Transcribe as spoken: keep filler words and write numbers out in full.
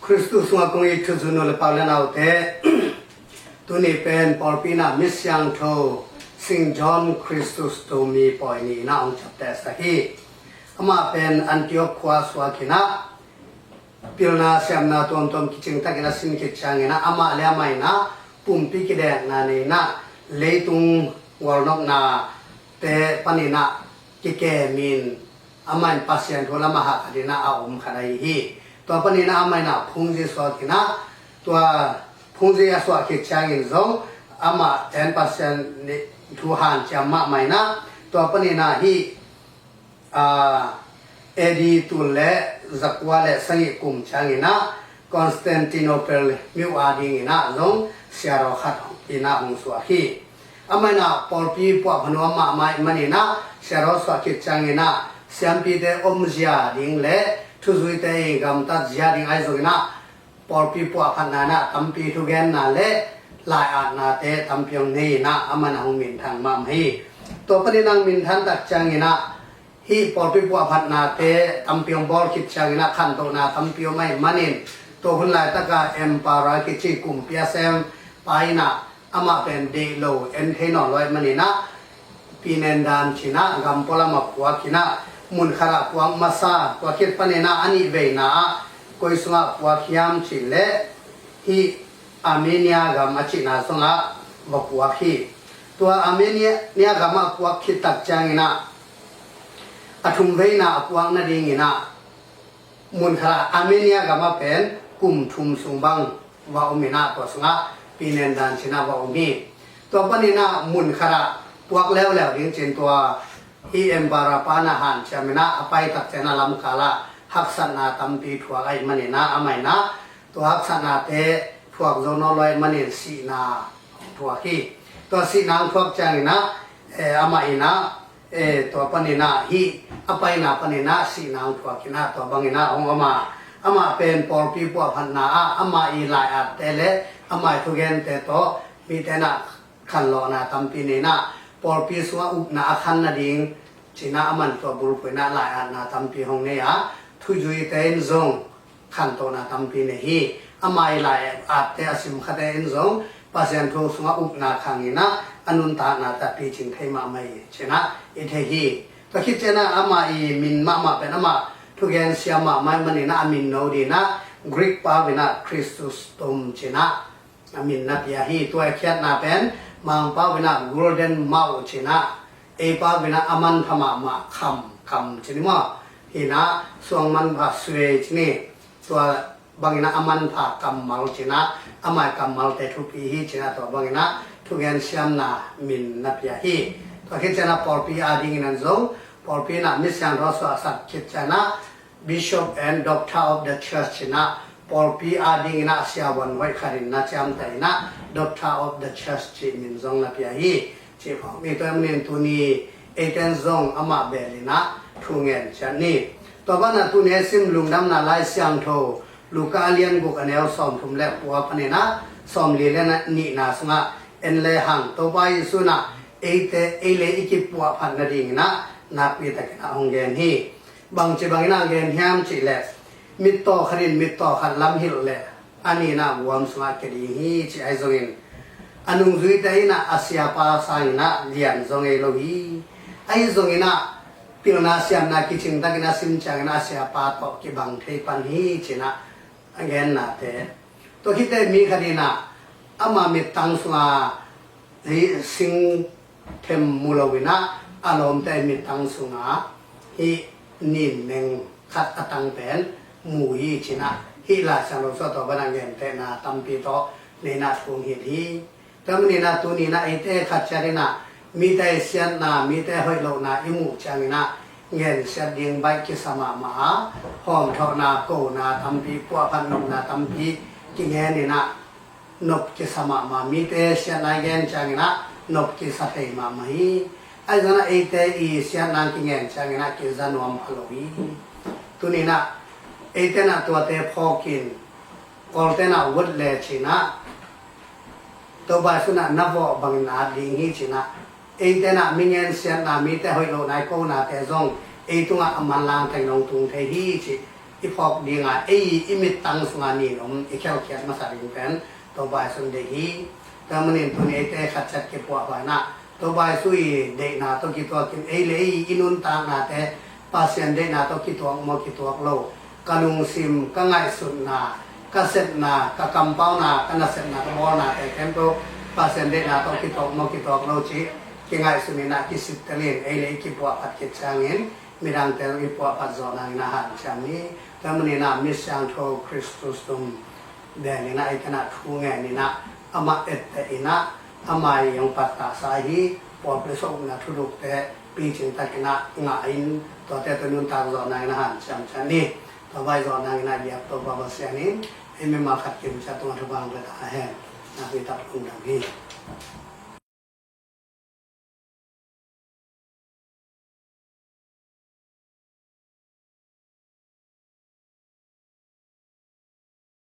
Kristus sungah kong it thuzui nu le pa u le naute, tuni pen pawlpi in ah mi siangtho Saint John Chrysostom pawi ni in ah hong ciaptehsak hi. Amah pen Antioch khua suak in ah, pilna siamna tuamtuam kicing takin a sin khit ciangin ah, amah le amah in ah pumpi kidekna nei in ah, leitung gualnopnate panin ah kikemin, amah in Pasian thu lam a hahkhat in ah a om khat ahi hi. Tua panin ah amah in ah phungzi suak in ah, tua phungzi a suak khit ciangin zong amah ten Pasian thu hanciam mahmah in ah, tua panin ah hih A D tul le zakua le sagih kum ciangin ah Constantinople myo a dingin ah zong siaraw khat in ah hong suak hi. Amah in ah pawlpi puahphat nuam mahmah ahih manin ah siaraw suak khit ciangin ah siampite omzia ding le thuzuite i gamtat zia ding ahi zongin ah pawlpi puahphatna in ah tampi thugenna le lai-atnate tampi hong nei in ah amah in ah hong minthang mahmah hi. Tua panin ah hong minthan tak ciangin ah hih pawlpi puahphatnate tampi hong bawl khit ciangin ah khantohna tampi om ahih manin, tua hun laitaka Emperor kici kumpi a sem pa in ah amah pen deih lo en thei nawn lo ahih manin ah Pinendan ci in ah gam pualam ah puak in ah, mun khat ah puak masa, tua khit panin ah a nih veina ah koi sungah puak hiam cih leh hih Armenia gam a cihna sungah va puak hi. Tua Armenia gam ah puak khit tak ciangin ah a thum veina a puak nadingin ah mun khat ah Armenia gam ah pen kum thum sung bang va om in ah, tua sungah Pinendan ci in ah va om hi. Tua panin ah mun khat ah puak leuleu ding ci in tua hih Emperor pa in ah hanciam in ah a pai tak ciangin ah lamkal ah haksatna tampi thuak ahih manin ah amah in ah tua haksatnate thuak zo nawn lo ahih manin sihna thuak hi. Tua sihna hong thuak ciangin ah, eh, amah in ah, eh, tua panin ah hih a paina panin ah sihna hong thuak in ah tua bangin ah hong om a, amah pen pawlpi puahphatna ah amah i lai-atte le amah i thugente tawh mite in ah khanlawhna tampi nei in ah, pawlpi sungah upna a khan nading ci in ah amah in tua bulphuh in ah lai-atna tampi hong nei a, thuzuite in zong khantohna tampi nei hi. Amah i lai-atte a simkhate in zong Pasian thu sungah upna khang in ah a nuntaknate a picing thei mahmah hi ci in ah i thei hi. Tua khit ciang ah amah i min mahmah pen amah thugen siam mahmah ahih manin ah a min no dingin ah Greek pau in ah Chrysostom ci in ah a min na pia hi. Tua a khiatna pen Mangpau in ah Golden Mouth ci in ah, ei pau in ah a manpha mahmah kham, kam ci ni maw? Hi in ah suang manpha suei ci ni. Tua bangin ah a manpha kammal ci in ah, amah i kammalte thupi hi ci in ah tua bangin ah thugen siamna min na pia hi. Tua khit ciang ah pawlpi a dingin ah zong, pawlpi in ah mi siangtho suaksak khit ciang ah Bishop and Doctor of the Church ci in ah, pawlpi a dingin ah siavuan hoih khat in na ciamteh in ah Doctor of the Church cih min zong na pia hi. Cih phawk ni. Tua ahih manin tuni eite in zong amah bel in ah thu ngen ciat ni. Tua banah tuni a sim Lungdamna Lai Siangtho Luka a lian guk a neu sawmthum le kua panin ah sawmli le nihna sungah en le hang, Topa Jesu in ah eite, ei le i kipuahphat nadingin ah nakpi takin ah hong gen hi. Bangci bangin ah gen hiam cih leh, mittaw khat in mittaw khat lamhilh leh a nihna guam sungah kia ding hi ci. Ahi zongin a nungzuite in ah a siapa sangin ah lian zaw ngei lo hi. Ahi zongin ah pilna siamna kicing takin a sim ciangin ah a siapa tawh kibang thei pan hi ci in ah a gennate. Tua khit teh mi khat in ah ama mittang sungah hih singthem mu lo in ah a lawmte mittang sungah hih nin meng khat a tang pen mu hi ci in ah, hih Lai Siangtho sungah tua banah gentehna tampi tawh nei in ah thu hong hilh hi. Tua manin ah tuni in ah eite khat ciat in ah mite siatna, mite hoih lohna i muh ciangin ah gensiat ding baih kisa mahmah a, hawmthawhna, kona tampi, puahphat nopna tampi kingen in ah nop kisa mahmah. Mite siatna i gen ciangin ah nop kisa thei mahmah hi. Ahi zongin ah eite i siatna kingen ciangin ah kiza nuam pha lo hi. Tuni in ah eite in ah tuate phawkin, Kawlte in ah vot le ci in ah, Topa Jesu in ah na vawh bangin at ding hi ci in ah, eite in ah mi ngensiatna, mite hoih lohna i konate zong ei tungah a manlang teng dong tung thei hi cih i phawk dinga ei i mittang sunga nin om i khelkhiat masa ding pen Topa Jesu in deih hi. Tua manin tuni eite khat ciat kipuah huaina Topa Jesu i deihna tawh kituakin ei le ei i nuntaknate Pasian deihna tawh kituak maw kituak lo, ka lungsim, ka ngaihsutna, ka sepna, ka kampauna, ka nasepna, ka bawlnate khempeuh Pasian deihna tawh kituak maw kituak lo cih kingaihsun inah kisittelin ei le ei kipuahphat khit ciangin midangte zong i puahphat zawh nangin a hanciam hi. Tua maninah mi siangtho Kristus tum den inah i kanah thu ngen inah amah etteh inah amah i hong pattahsa hi. Pawlpi sawmna thudukte picing takinah ngah in tuate tawh nuntak zawh nangin a hanciam cian hi. Tua vai zawh nangin a diak Topa Pasian in ei mimal khat kimciat tungah thupha hong pia ta hen. Nakpi tak lungdam hi.